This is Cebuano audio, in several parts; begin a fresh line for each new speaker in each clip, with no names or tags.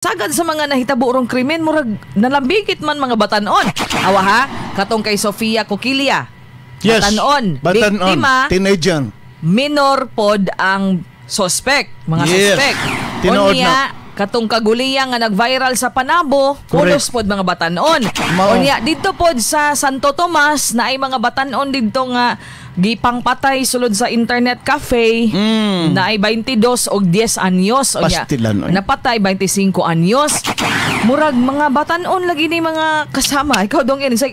Sagad sa mga nahitabo rong krimen, murag nalambigit man mga batanon. Awa ha, katong kay Sofia Coquilia.
Yes.
Batanon.
Batanon.
Biktima,
Teenager.
Minor pod ang suspect, mga suspect.
Tinuod.
Unya, katong kaguliya nga nag-viral sa Panabo, pulos pod mga batanon.
Mao.
Unya, didto pod sa Santo Tomas na ay mga batanon didto nga gipangpatay sulod sa internet cafe na ay 22 og 10 anyos. Unya,
Pastilan, oy.
napatay 25 anyos. Murag mga batanon lagi ni mga kasama. Ikaw dong in sa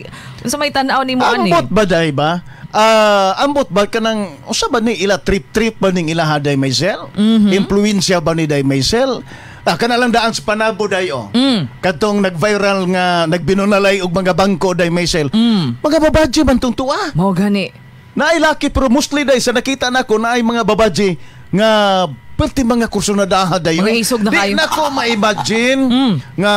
may tan-aw nimo ani.
Ambot ba day ba? Ah, ambot ba kanang usa ba ni ila trip-trip ba ning ila day Maisel? Impluwensya ba ni day Maisel? Ah, kana lang daan sa Panabo day oh. Kadtong nag-viral nga nagbinunalay og mga bangko day Maisel. Mga babae man tong tuwa.
Mao gani.
Naay laki pero mostly day sa nakita nako naay mga babae nga perti mga kursunadaha dayon.
Mga isog na
Di
kayo.
nako ma-imagine nga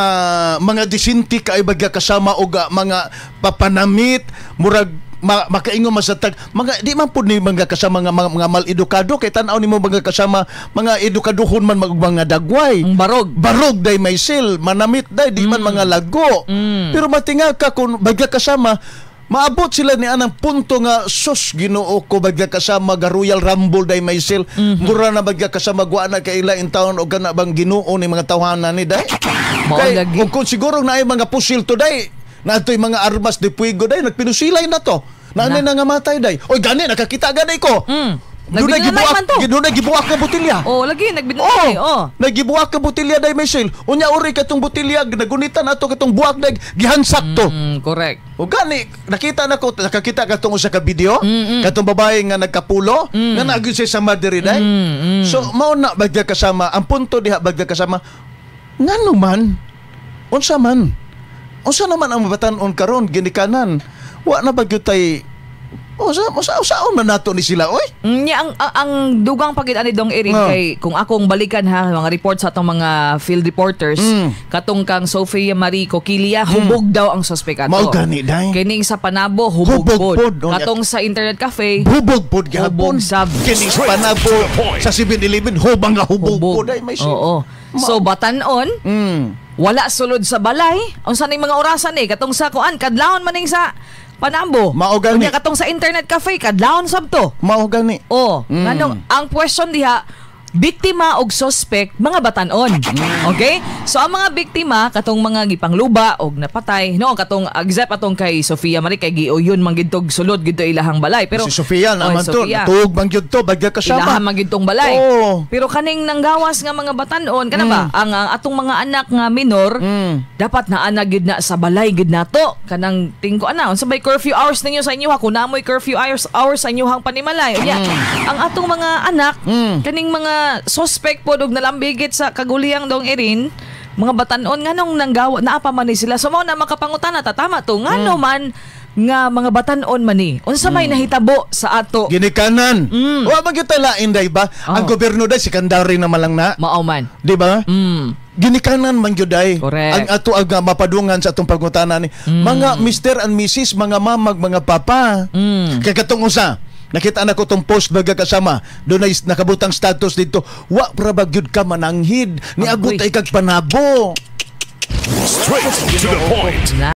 mga disinti kay bagya kasama og mga papanamit, murag makaingon man sa tag mga di man pud ni mga kasama nga mga mal-edukado kay tan-aw nimo mga kasama mga edukadohon man mag mga dagway.
Ang barog.
Barog day may sil, manamit day, di man mga lago. Pero matinga ka kung bagya kasama, maabot sila ni anang punto nga sus Ginoo ko, bagya kasama ga Royal Rumble day may sil. Mura na bagya kasama gwa na kaila in town o kana bang Ginoo ni mga tawhana ni day.
Mao
Kay
lagi.
ug kung siguro naay mga pusil to day, naatoy mga armas de fuego day, nagpinusilay na to. Naanay
Na.
na nga matay day. Oy gani nakakita gani ko. Doon
Nagbinalay man to.
Doon gibuak nga botelya.
Oh, lagi nagbinalay. Oh.
Nagibuak ka botelya day Michelle. Unya uri katong botelya nagunitan ato katong buak day gihansak to.
Correct.
O gani nakita nako nakakita katong usa ka video katong babae nga nagkapulo nga naagyon siya sa diri day. So mao na bagya kasama ang punto diha bagya kasama ngano man unsa man unsa naman ang batan-on karon ginikanan wa na ba gyud tay usa usa usaon man nato ni sila oy.
Nya ang dugang pagid ani dong Erin kay kung akong balikan ha mga report sa atong mga field reporters katong kang Sofia Marie Coquilia, hubog daw ang suspect ato.
Mao gani, day.
Kining sa Panabo hubog,
Hubog
pod.
pod, oh,
Katong sa internet cafe
hubog pod gihapon.
Hubog sab.
Kining sa Panabo sa 7-Eleven hubang nga hubog pod ay may
Oo. So batan-on wala sulod sa balay. Unsa ning mga orasan eh katong sa kuan kadlawon man ning sa Panabo.
Mao gani.
Unya katong sa internet cafe kadlawon sab to.
Mao gani.
Oh, nganong ang question diha, biktima og suspect mga batan-on. Okay? So ang mga biktima katong mga gipangluba og napatay, no, katong except atong kay Sofia Marie kay giuyon man gidtog sulod gidto ilahang balay. Pero
si Sofia naman
Oh,
to,
Sofia.
natuog man gyud to bagya kasama.
Ilahan man gid tong balay.
Oo.
Pero kaning nanggawas nga mga batan-on kana ba ang atong mga anak nga minor dapat naa na gyud na sa balay gyud nato kanang tingko ana unsa bay curfew hours ninyo sa inyo ha kung naamoy curfew hours sa inyohang panimalay. Unya ang atong mga anak kaning mga suspect pod og nalambigit sa kaguliyang dong Erin mga batan-on nganong nanggawa naa pa man ni sila. So mao na makapangutana ta tama to ngano man nga mga batan-on man ni unsa may nahitabo sa ato?
Ginikanan. Wa man gyud tay lain day ba? Ang gobyerno day secondary na man lang na.
Mao man.
Di ba? Ginikanan man gyud ay.
Correct.
Ang ato ang mapadungan sa atong pangutana ni mga Mr. and Mrs., mga mamag, mga papa. Kay katong usa, nakita na ko tong post baga kasama. Doon ay nakabutang status dito. Wa pra ba gyud ka mananghid? Niabot
Agoy.
ay kag Panabo.
Straight to the point.
Na.